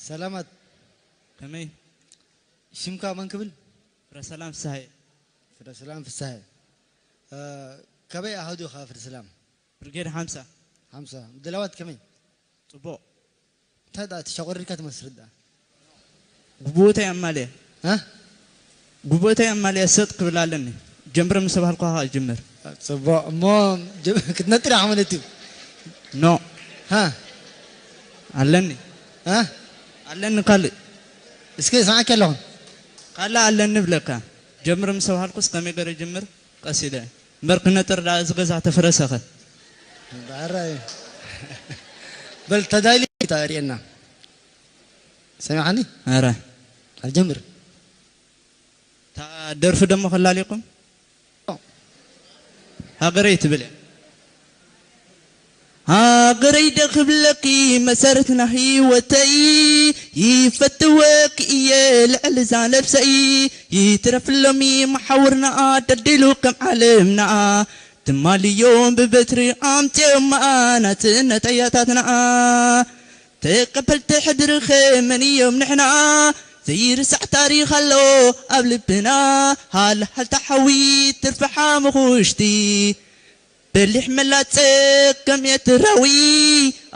ሰላማት። ከመይ? ሽምካ መን ክብል? ፍረሰላም ፍስሃየ። ፍረሰላም ፍስሃየ። እ፣ ካበይ ኣሃዱ ኢኻ ፍረሰላም? ብርጌድ ሓምሳ። ሓምሳ። ምድላዋት ከመይ? ጽቡቕ። እንታይ ደኣ ተሸቑሪርካ ትመስል ደኣ? ጉቡእተይ ኣማልየ። እ? ጉቡእተይ ኣማልየ ሰጥ ክብል ኣለኒ። ጀምር ምስ ተባህልኩ ኸኣ እጅምር። ጽቡቕ። እሞ ጀ-፣ ክትነጥር ኢኻ ማለት እዩ? ኖ። ሃ? ኣለኒ። እ? ኣለኒ ካልእ። እስከ እሰምዓካ ኣለኹ። ካልእ ኣለኒ እብለካ። ጀምር ምስ ተባህልኩስ ከመይ ገይረ እጅምር? ቀስ ኢለ። እምበር ክነጥር ደኣ እዚ ገዛ ተፈረሰኸ። ብዕራይ። በል ተዳሊ ተርእየና። ሰሚዓኒ? ኣረ። ኣጀምር። እታ ደርፊ ደሞ ከላሊኩም? ሃገረይ ትብል እያ። ሃገረይ ደ ክብለኪ መሰረት ናይ ህይወተይ፣ ይፈትወኪ እየ ልዕሊ እዛ ነብሰይ። ይትረፍ ሎሚ መሓውርና ደልዲሉ ከም ዓለምና፣ ትማልዮም ብበትሪ ኣምፅዮማ ናፅነት ኣያታትና። ተቀበልቲ ሕድርኸ መን እዮም ንሕና? ዘይርሳዕ ታሪኽ ኣሎ ኣብ ልብና። ሃልሃልታ ሓዊ ትርፊ ሓሙኽሽቲ፣ በሊሕ መላጸ ከም ኤርትራዊ፣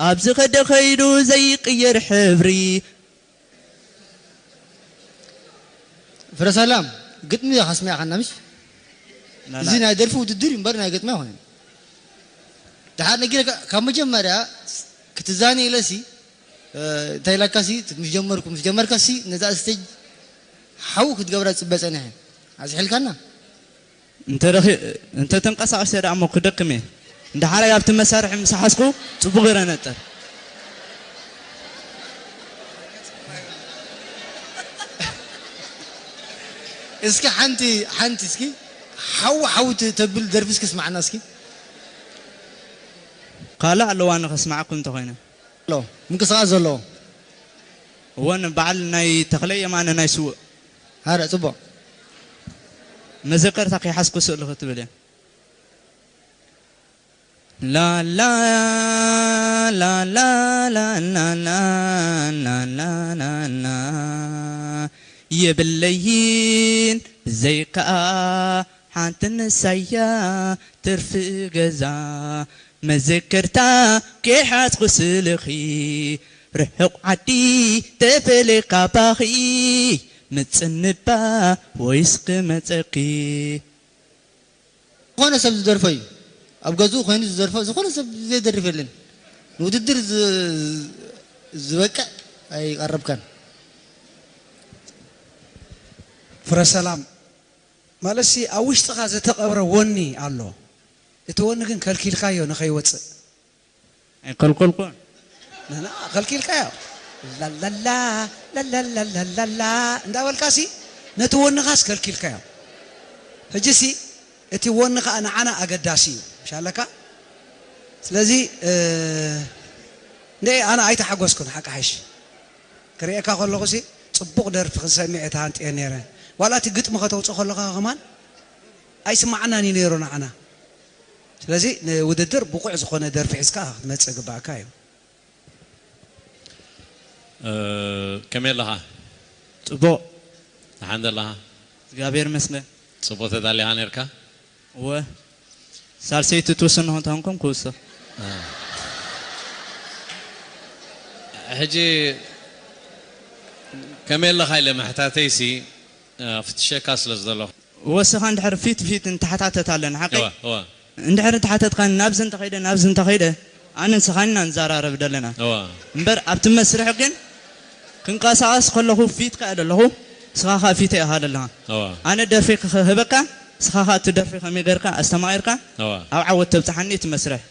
ኣብ ዝኸደ ኸይዱ ዘይቅየር ሕብሪ። ፍረሰላም፣ ግጥሚ ኢኻ ኣስሚዕኻና፣ ምሽ? ላላ። እዚ ናይ ደርፊ ውድድር እዩ እምበር ናይ ግጥሚ ኣይኮነን። ደሓር ነጊረካ፣ ካብ መጀመርያ ክትዛነ ኢለሲ፣ እ፣ እንታይ ኢላካሲ፣ ምስ ጀመርኩ፣ ምስ ጀመርካሲ፣ ነዛ ስቴጅ ሓው ክትገብራ ዝጽበ ጸኒሐ። ኣዝሒልካና? እንተ ደኺ-፣ እንተ ተንቀሳቒሰ ደኣ እሞ ክደክም እየ። እንዳ ሓራይ ኣብቲ መሳርሒ ምስ ሓዝኩ ጽቡቕ ገይረ ነጥር። እስኪ ሓንቲ፣ ሓንቲ እስኪ ሓው ሓው ት-፣ ተብል ደርፊ እስኪ ስማዕና እስኪ። ካልእ ኣለዋ ንኸስማዓኩም እንተኾይነ። ኣሎ፣ ምንቅስቓስ ዘለዎ። እወ፣ ንበዓል ናይ ተኽለ የማነ ናይ ስውእ። ኣረ፣ ጽቡቕ። መዘከርታ ከይሓዝኩ ስእሊ ክትብል እየ። ላላ፣ ላላ፣ ላላ፣ የብለይን ብዘይከኣ ሓንቲ ንሳያ ትርፊ ገዛ። መዘከርታ ከይሓዝኩ ስልኺ፣ ርሑቕ ዓዲ ተፈለኻ ባኺ፣ ምጽንባ ወይስ ክመጸኪ? ዝኾነ ሰብ ዝደርፎ እዩ። ኣብ ገዝኡ ኮይኑ ዝደርፎ ዝኾነ ሰብ ዘይደርፍ የለን። ንውድድር ዝ-፣ ዝበቅዕ ኣይቐረብካን። ፍረ ሰላም፣ ማለትሲ ኣብ ውሽጥኻ ዝተቐብረ ወኒ ኣሎ። እቲ ወኒ ግን ከልኪልካዮ ንኸይወፅእ። ኣይከልከልኩን። ንሕና ከልኪልካዮ። ላላላ፣ ላላላላላላ እንዳበልካሲ ነቲ ወንኻስ ከልኪልካዮ። ሕጂሲ እቲ ወኒ ኸኣ ንዓና ኣገዳሲ እዩ። ምሽ ኣለካ? ስለዚ፣ እ፣ እንደ ኣነ ኣይተሓጎስኩን ሓቂ ሓይሽ። ክርእየካ ከለኹሲ ጽቡቕ ደርፊ ክሰሚዕ እየ ተሃንጥየ ነይረ። ዋላ እቲ ግጥሚ ከተውጽእ ከለኻ ከማን ኣይስማዓናን እዩ ነይሩ ንዓና። ስለዚ ንውድድር ብቑዕ ዝኾነ ደርፊ ሒዝካ ክትመጽእ ግባእካ እዩ። እ፣ ከመይ ኣለኻ? ጽቡቕ። ደሓን ዘለኻ? እግዚኣብሔር ይመስገን። ጽቡቕ ተዳሊኻ ነርካ? እወ። ሳልሰይቲ ትውስን ንኾን ተኾንኩም ክውስኽ። ሕጂ ከመይ ኣለኻ ኢለ ምሕታተይሲ፣ እ፣ ፍትሸካ ስለ ዘለኹ። ወስኻ እንድሕር ፊት ፊት እንተሓታተት ኣለና፣ ሓቀይ? እወ፣ እወ። እንድሕር እንተሓተትካኒ፣ ናብዚ እንተኸይደ፣ ናብዚ እንተኸይደ፣ ኣነ ንስኻን ኢና ንዘራረብ ዘለና። እወ። እምበር ኣብቲ መስርሕ ግን ክንቀሳቐስ ከለኹ ፊትካ እየ ዘለኹ፣ ንስኻ ኸኣ ፊተይ ኢኻ ዘለኻ። እወ። ኣነ ደርፊ ክህበካ፣ ንስኻ ኸኣ እቲ ደርፊ ከመይ ጌርካ ኣስተማቒርካ፣ እወ። ኣብ ዓወት ተብጽሓኒ እቲ መስርሕ።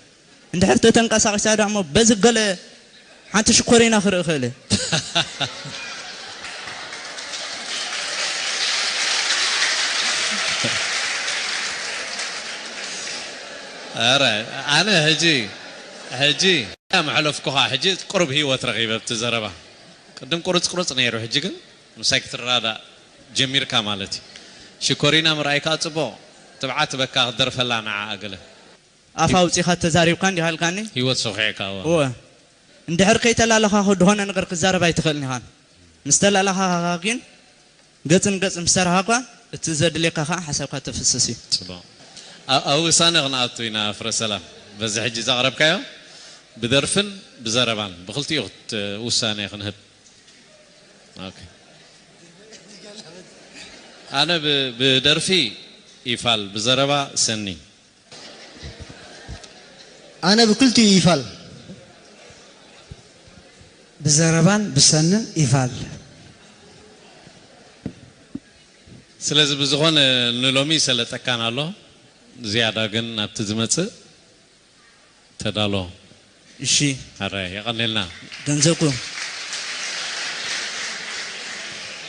እንድሕር ተተንቀሳቒሳ ደኣ እሞ በዚ ገለ ሓንቲ ሽኮሪና ክርኢ ክእል እየ። ኧረ ኣነ ሕጂ፣ ሕጂ መሕለፍኩኻ፣ ሕጂ ቁሩብ ህይወት ረኺበ ኣብቲ ዘረባ። ቅድም ቁርጽ ቁርጽ ነይሩ፣ ሕጂ ግን ምሳይ ክትረዳዳእ ጀሚርካ ማለት እዩ። ሽኮሪና ምርኣይ ከኣ ጽቡቕ፣ ትብዓት በካ ክትደርፈላ ንዓኣ ገለ። ኣፍ ኣውጺኻ ተዛሪብካ እንዲኻ ኢልካኒ? ህይወት ሰኺዕካ፣ እወ። እወ። እንድሕር ከይተላለኻኹ ዝኾነ ነገር ክዛረብ ኣይትኽእልን ኢኻ። ምስ ተላለኻኻ ግን ገጽ ንገጽ ምስ ሰራሕኻ እኳ እቲ ዘድልየካ ከዓ ሓሳብካ ተፍስስ እዩ። ጽቡቕ። ኣብ ውሳነ ክንኣቱ ኢና ፍረ ሰላም። በዚ ሕጂ ዘቕረብካዮ ብደርፍን ብዘረባን ብክልቲኡ ውሳነ ክንህብ። ኣነ ብደርፊ ይፋል፣ ብዘረባ ሰኒ። ኣነ ብክልቲኡ ይፋል። ብዘረባን ብሰንን ይፋል። ስለዚ ብዝኾነ ንሎሚ ይሰለጠካን ኣሎ፣ ዝያዳ ግን ናብቲ ዝመጽእ ተዳሎ። እሺ ኣረ የቐኔልና። ገንዘብኩ